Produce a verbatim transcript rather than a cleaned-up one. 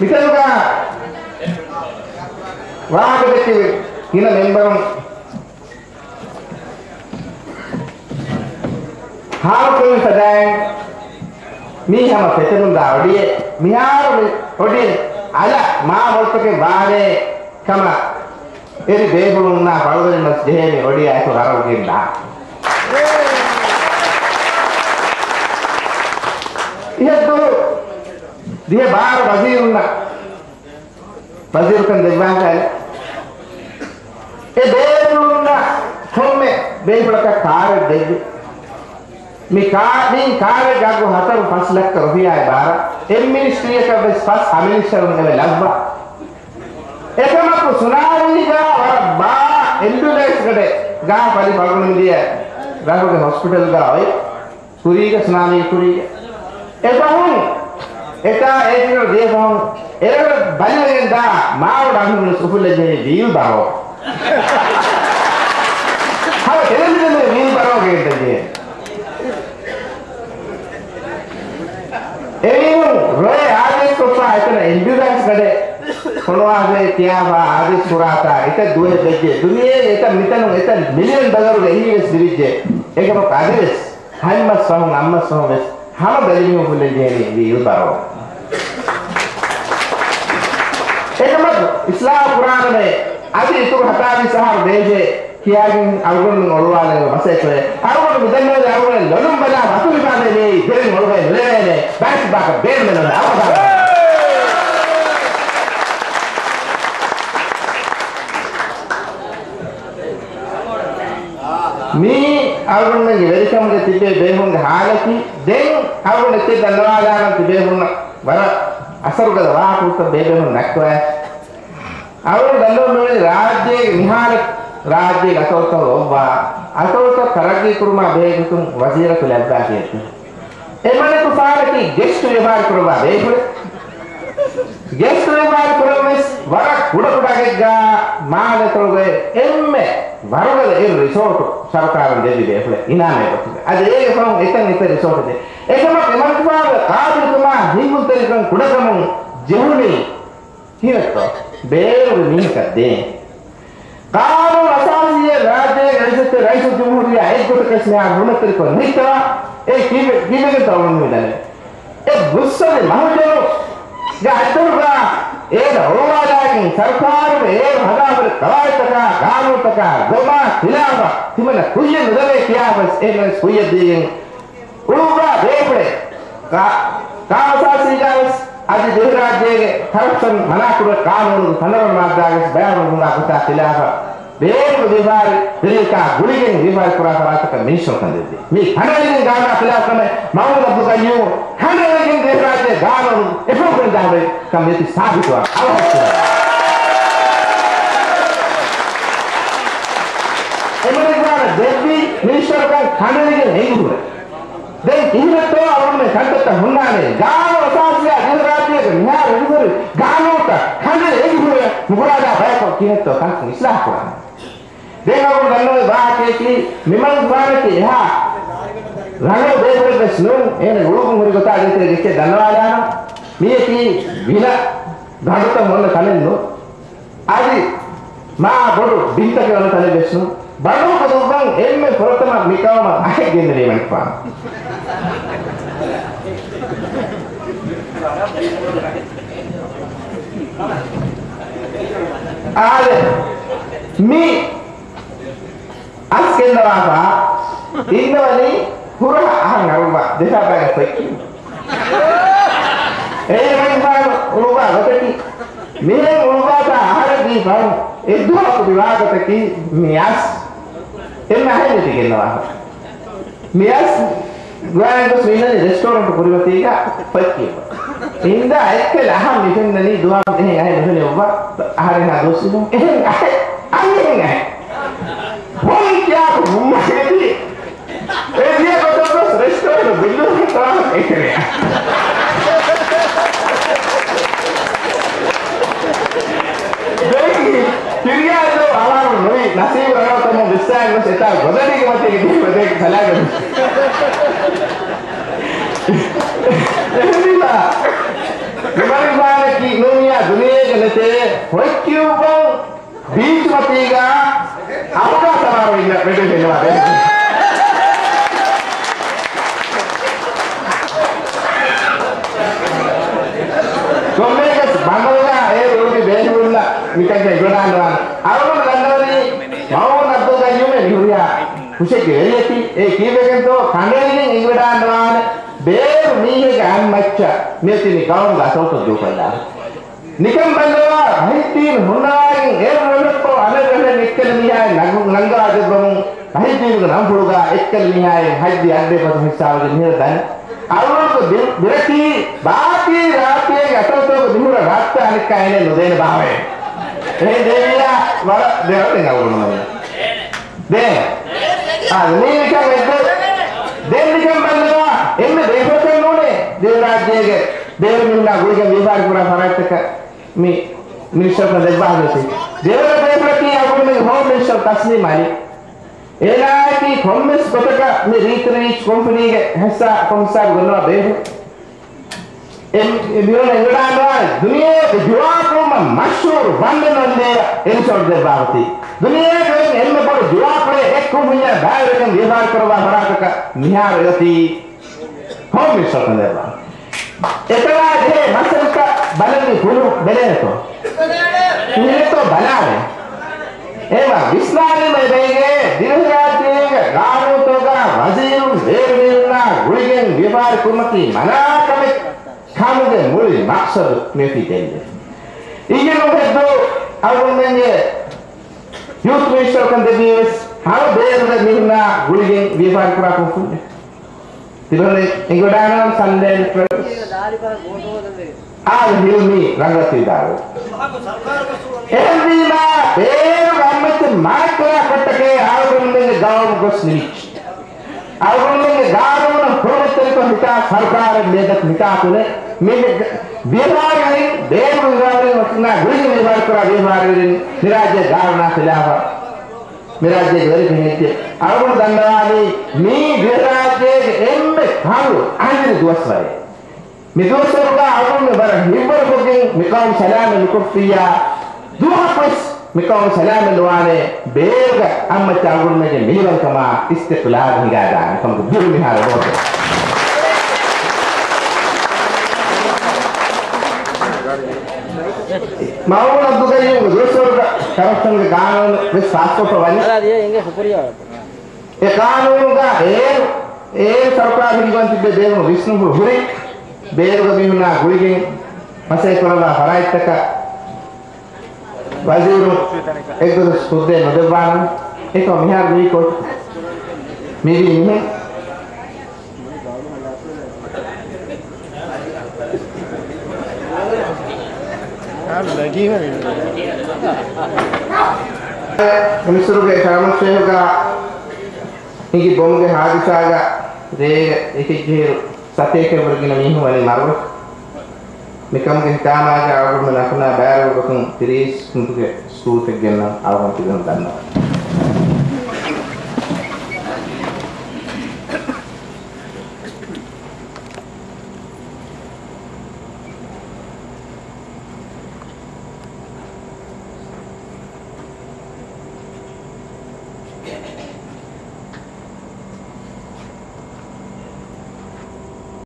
މިތަނުގަ ވާހަކަދެއްކި ގިނަ މެންބަރުން ހާމަކުރި ފަދައިން މީ ހަމަ ފެތެލުންދާ އޮޑިއެއް. މިހާރު މި އޮޑިއެއް އަލަށް މާ މޮޅުތަކެއް ވާނޭ ކަމަށް އެރި ބޭފުޅުންނާ ފަޅުދަރިން ވެސް ޖެހޭނެ އޮޑިއާ އެކު ވަރަށް ގެންދާ. އިހަށްދުރު ދިހަ ބާރަ ވަޒީރުންނަށް ވަޒީރުކަން ދެއްވާފައި. އެ ބޭފުޅުންނަށް ކޮންމެ ބޭފުޅަކަށް ކާރެއް ދެއްވި. މި ކާ-، މި ކާރެއްގެ އަގު ހަތަރު ފަސް ލައްކަ ރުފިޔާއެއް ބާރަ. އެއް މިނިސްޓްރީއަކަށް ވެސް ފަސް ހަ މިނިސްޓަރުން އެބަ ލައްވާ. އެކަމަކު ސުނާމީގަ ވަރަށް ބާ އެމްބިއުލެންސް ގަޑެއް ގާ ފަލި ފަގުނު މިދިޔަ ރަށުގެ ހޮސްޕިޓަލްގަ އޮތް. ކުރީގަ ސުނާމީ ކުރީގަ. އެފަހުން އެތާ އޭތިގަ ދިޔަފަހުން އެރަގަޑަ ބަލިވެގެން ދާ މާވޮޑު އަންހެނުންވެސް އުފުއްލަން ޖެހޭ ވީލް ބަރޯ. ހަމަ ކެލެން ވީލް ބަރޯގެ ގެންދަން ޖެހޭ. އެމީހުން ރޮއެ އާދޭސްކޮށްފަ އެތަނަށް އެމްބިއުލެންސް ގަޑެއް ފޮނުވާފައި ކިޔާފަ އާދޭސް ކުރާތާ އެތައް ދުވަހެއް ވެއްޖެ. ދުނިޔޭގެ އެތައް މިތަނުން އެތައް މިލިއަން ޑޮލަރުގެ އެހީވެސް ލިބިއްޖެ. އެކަމަކު އަދިވެސް ހަތް މަސް ފަހުން އަށް މަސް ފަހުން ވެސް ހަމަ ބަލިމީހުން އުފުއްލަން ޖެހެނީ ވީލް ބަރޯ. އެކަމަކު އިސްލާހު ކުރާނަމޭ އަދި އިތުރު ހަތާވީސް އަހަރު ބޭޖެ ކިޔާގެން އަޅުގަނޑުމެން އޮޅުވާލެވޭ މަސައްކަތް. އަޅުގަނޑު މިދަންނަވަނީ އަޅުގަނޑު ލޮލުން ބަލާ މަތުލިފާނެ މިއީ ދެރިން އޮޅުގައި ނުލެވޭނެ ބައެއް ބާކަށް ބޭނުމެއް ނޯންނާ އަބަދާ. މީ އަޅުގަނޑުމެންގެ ވެރިކަމުގެ ތިބޭ ބޭފުޅުންގެ ހާލަތީ. ދެން އަޅުގަނޑު އެތެއް ދަންނަވާލާނަން ތިބޭފުޅުންނަށް ވަރަށް އަސަރުގަދަ ވާހަކަ ހުއްޓަ ބޭބޭފުޅުން ދައްކަވާ. އަޅުގަނޑު ދަންނަވަން މިވަނީ ރާއްޖޭގެ މިހާރު ރާއްޖޭގެ އަތޮޅުތައް އޮއްވާ، އަތޮޅުތައް ތަރައްގީ ކުރުމާ ބެހޭ ގޮތުން ވަޒީރަކު ލައްވާފިއެއް. އެމަނިކުފާނަކީ ގެސްޓު ވިޔަފާރި ކުރައްވާ ބޭފުޅެއް. ގެސްޓު ވިޔަފާރި ކުރަން ވެސް ވަރަށް ކުޑަކުޑަ ގެއްގާ މާލެތޮޅުގެ އެންމެ ވަރުގަދަ އިރު ރިސޯޓު ސަރުކާރުން ދެއްވި ބޭފުޅެއް އިނާމެއް ގޮތުގަ. އަދި އޭގެ ފަހުން އެތަން އެތައް ރިސޯޓު ދޭ. އެކަމަކު އެމަނިކުފާނުގެ ޤާބިލުކަމާ ހިންގުންތެރިކަން ކުޑަކަމުން ޖެހުނީ ކީއްތޯ؟ ބޭރުގެ މީހަކަށް ދޭން. ޤާނޫނު އަސާސީއެއް ރާއްޖޭގެ ޢިއްޒަތްތެރި ރައީސުލްޖުމްހޫރިއްޔާ އެއްގޮތަކަށް މިހާރު ހުރިމަތިތެރިކޮށް ނެތްތަ؟ އެ ކީއްވެ-، ކީއްވެގެންތޯ އަޅުގަނޑު މި ދަނީ؟ އެ ބުއްސަލި މަހުޖަނުގެ އަތޮޅުގަ އޭނަ އޮޅުވާލާގެން ސަރުކާރުގެ އޭރު ހަދާފައި ޤަވާޢިދުތަކާ، ޤާނޫނުތަކާ ގޮމާ ޚިލާފަށް ތިމަންނަ ކުއްޔަށް ނުދަނޭ ކިޔާފަސް އޭނަވެސް ކުއްޔަށް ދީގެން އުޅުއްވާ ބޭފުޅެއް. ކާ-، ކާން އަސާސީގަވެސް އަދި ދިވެހިރާއްޖޭގެ ކަރަޕްޝަން މަނާކުރުވި ޤާނޫނުގެ ފަނަރަ މާއްދާގެ ބަޔާން ހުންނާ ގޮތާ ޚިލާފަށް ބޭރުގެ ވިޔަފާރި ވެރިޔަކާ ގުޅިގެން ވިޔަފާރި ކުރާ ފަރާތަކަށް މިނިސްޓަރުކަން ދެއްވި. މީ ކަނޑައެޅިގެން ގާނޫނާ ޚިލާފު ކަމެއް. މައުމޫން އަބްދުލް ޤައްޔޫމު ކަނޑައެޅިގެން ދިވެހިރާއްޖޭގެ ގާނޫނު އެފޯރުކުރަން ޖެހޭ ކަމެއް ސާބިތުވާ އަވަހަށް އެމަނިކުފާނަށް ދެއްވި މިނިސްޓަރުކަން ކަނޑައެޅިގެން އެނގިހުރެ. ދެން ކިހިނެއްތޯ އަޅުގަނޑުމެން ކަންތައްތައް ހުންނާނެ؟ ގާނޫނު އަސާސީއާ ދިވެހިރާއްޖޭގެ މިހާރު އެނގިހުރި ގާނޫނުތައް ކަނޑައެޅި އެނގިހުރެ ނުކުރާދާ ބަޔަކު ކިހިނެއްތޯ ކަންކަން އިސްލާހު ކުރާނެ. ދެން އަޅުގަނޑު ދަންނަވަނީ ވާހަކަޔަކީ މިމަނިކުފާނަކީ އެހާ ރަނގަޅު ބޭފުޅެއްވެސް ނޫން. އޭނަގެ އުޅުއްވުން ހުރި ގޮތާ ދޭތެރޭ ދެއްކޭ ދަންނަވާލާނަން. މިޔަކީ ވިލަ ގަނޑުތައް އޮންނަ ތަނެއް ނޫން. އަދި މާ ބޮޑު ބިންތަކެއް އޮންނަ ތަނެއް ވެސް ނޫން. ބަނޑުހަކަ ދުއްވަން އެންމެ ފުރަތަމަ މި ޤައުމަށް އަހެއް ގެންނެވީ މަނިކުފާނު. އާދެ، މި އަސް ގެންނަވާފަ އިންނަވަނީ ހުރަހަ އަހަން އަރުއްވާ ދެފާ ބައިގެ ފޮތްކި. އޭ މަނިކުފާނު އުޅުއްވާ ގޮތަކީ، މިހެން އުޅުއްވާތާ އަހަރެއް ވީ ފަހުން އެއްދުވަހަކު މި ވާގޮތަކީ މި އަސް އެންމެ އަހަން ނެތި ގެންނަވާފަ. މި އަސް ގޮވާގެން ގޮސް މި އިންނަނީ ރެސްޓޯރެންޓު ކުރިމަތީގަ ފޮތް ކިޔަވާ. އިންދާ އެއްކަލަ އަހަން މި ފެންނަނީ ދުވަހަށް އެހެން އަހަން ނުފެނި އޮއްވާ. އަހަރެން ހާ ދުވަސް ވީމަ އެހެން އަހަން، އަންހެން އަހަން. ފޮނި ކިޔާކު ހުންމަކެތި. އެ ދިޔަ ގޮތަށް ގޮސް ރެސްޓޯރެންޓު ބިއްލު ހިއްސަވާން އެކެރެއް. ދެން ފިރިޔާދު އަޅާނު ނުވި ނަސީބު ރަނގަޅުކަމުން ވިއްސާގެން ގޮސް އެތާ ގޮދަޑީގެ މަތީގެ ދިޔަ ގޮދައެއްގެ ސަލާގެ ވެސް. އެހެންވީމާ، މި މަނިކުފާނަކީ ނޫން މިކަންކަން އެނގިވަޑާންވާނެ. އަޅުގަނޑު ދަންނަވަނީ މައުމޫން އަބްދުލް ގައްޔޫމެއް މި ހުރިހާ ކުށެއްގެ ވެރިޔަކީ. އޭ ކީއްވެގެންތޯ ކަނޑައެޅިގެން އެނގިވަޑާންވާނެ ބޭރު މީހެއްގެ އަތް މައްޗަށް މިއޮތީ މި ގައުމުގެ އަތޮޅުތައް ދޫކޮށްލާފަ. ނިކަން ބައްލަވާ ރަހިއްދީން ހުންނަވައިގެން އެއް ރަށަކު އަނެއް ރަށެއް ނިއްކެލި މީހާއެއް ނަގު-، ނަންގަވާ ދެއްވަމުން ރަހިއްދީނުގެ ނަންފުޅުގަ އެއްކަލި މީހާއެއް ހައްދި އައްޑޭ ފަސް ހިއްސާވެގެން މިހިރަ ދަނީ. އަޅުގަނޑުގެ ބި-، ބިރަކީ ބާކީ ރާއްޖޭގެ އަތޮޅުތަކުގެ މިހުރަ ރަށްތައް އަނެއްކާ އޭނަ ނުދޭނެ ބާވައޭ. އެހެން ދޭވިއްޔާ ވަރަށް ދެވަތެއް އަޅުގަނޑު ދޭ. އާ، މީ ނިކަން އެއްގޮތް. ދެން ނިކަން ބައްލަވާ އެންމެ ބޭފުޅަކަށް ނޫނޭ ދިވެހިރާއްޖޭގެ ބޭރު މީހުންނާ ގުޅިގެން ވިޔަފާރި ކުރާ ފަރާތްތަކަށް މި މިނިސްޓަރުކަން ދެއްވާ ހުރެފި. ދެވަނަ ބޭފުޅަކީ އަޅުގަނޑުމެންގެ ހޯމް މިނިސްޓަރު ތަސްނީމް އަލީ. އޭނާއަކީ ކޮންމެސް ގޮތަކަށް މި ރީތިރީޗް ކޮމްޕެނީގެ ހިއްސާ ކޮމިސާރު ގޮންނަވާ ބޭފުޅެއް. އެ، އެ މިއޮންނަ އެނގިވަޑާންވާނެ ދުނިޔޭގެ ޖުވާފުޅުމަށް މަޝްހޫރު ވަންދެން ވަންދެއަށް އެޕިސޯޑް ދެއްވާފަތި. ދުނިޔޭގެ އެންމެ ބޮޑު ޖުވާފުޅެއް އެއްކުން ހުންޏާ ބައިވެރިކަން ވިޔަފާރި ކުރައްވާ ފަރާތަކަށް މިހާރު އެއޮތީ ހޯމް މިނިސްޓަރުކަން ދެއްވާ. އެތަނާ ޖެހޭ މައްސަލަތައް ބަލަނީ ކުރު ބެލޭނެތޯ؟ ކިހިނެއްތޯ ބަލާނެ. އެހެންވީމަ ވިސްނާލީމަ އެބައިގެ ދިވެހިރާއްޖޭގެ ގާނޫނުތަކުގަ ވަޒީރުން ބޭރުމީހުންނާ ގުޅިގެން ވިޔަފާރި ކުރުމަކީ މަނާ ކަމެއް ކަމުގެ މުޅި މަޤްޞަދު މިއޮތީ ދެން. އިނގިލުން ހެއްދޫ އަޅުގަނޑުމެންގެ ޔޫތު މިނިސްޓަރުކަން ދެއްވީ ވެސް ހަމަ ބޭރުގެ މީހުންނާ ގުޅިގެން ވިޔަފާރި ކުރާ ކުންފުންޏެއް. ތިބަން އެނގިވަޑާނަން ސަންޑޭ އެކްސްޕްރެސް. އާދެ، ހިލްމީ ރަނގަޅަށް ވިދާޅުވި. އެހެންވީމާ، ބޭރުގެ އަތްމައްޗަށް މާތްކުރާ ކޮށްޓަކޭ އަޅުގަނޑުމެންގެ ގައުމު ގޮސް ނިމިއްޖެ. އަޅުގަނޑުމެންގެ ގާނޫނަށް ހުރުމަތްތެރިކޮށް ހިތާ ސަރުކާރެއް މިއަދަށް މިތާކު ނެތް. މި ވިޔަފާރިވެރިން، ބޭރުގެ ވިޔަފާރިވެރިން ވަކިންނާ ގުޅިގެން ވިޔަފާރި ކުރާ ވިޔަފާރިވެރިން މި ރާއްޖޭގެ ގާނޫނާ ޚިލާފަށް މި ރާއްޖޭގެ ވެރި ބެހެއްޓެ. އަޅުގަނޑު ދަންނަވާނީ މީ ދިވެހިރާއްޖޭގެ އެންމެ ކަޅު އަންހެނި ދުވަސްވަރެއް. މި ދުވަސްވަރުގަ އަޅުގަނޑު ވަރަށް ހިތްވަރުކޮށްގެން މި ޤައުމު ސަލާމަތް ނުކޮށްފިއްޔާ، ދުވަހަކުވެސް މި ޤައުމު ސަލާމަތް ނުވާނެ. ބޭރުގަ އަތްމައްޗަށް އަޅުގަނޑުމެންގެ މިނިވަންކަމާ އިސްތިޤްލާލު ހިނގާދާނެ ކަމުގެ ބިރު މިހާރު ނޯޓެއް. މައުމޫން އަބްދުލްގައްޔޫމްގެ ދުވަސްވަރުގަ ކަރަޕްޝަންގެ ގާނޫނު ވެސް ފާސްކޮށްފަ ވަނީ. އެ ޤާނޫނުގަ އޭރު، އޭރު ސަރުކާރު ހިންގަން ތިއްބެވި ބޭފުޅުން ވިސްނުންފުޅު ހުރި ބޭރުގެ މީހުންނާ ގުޅިގެން މަސައްކަތް ކުރައްވާ ފަރާތްތަކަށް ވަޒީރުން އެއްގޮތަށް ހުއްދައެއް ނުދެއްވާނަން. އެކަމަކު މިހާރު މިވީ ކޯޗު މިވީ މިހެން. މިސުރުގެ ޝަރަމް ޝޭހުގަ ހިނގި ބޮމުގެ ހާދިސާގަ ރޭގަ އެކެއްޖެހިރު ސަތޭކައެއްވުރެ ގިނަ މީހުން ވަނީ މަރުވެފަ. މިކަމުގެ ހިތާމާގަ އަޅުގަނޑުމެން އަކުނާ ބައިވެރި ގޮތުން ތިރީސް ފުންތުގެ ސްކޫލްތައް ގެންނަން އަޅުގަނޑު ތިބޭފުޅުން ދަންނަވަން.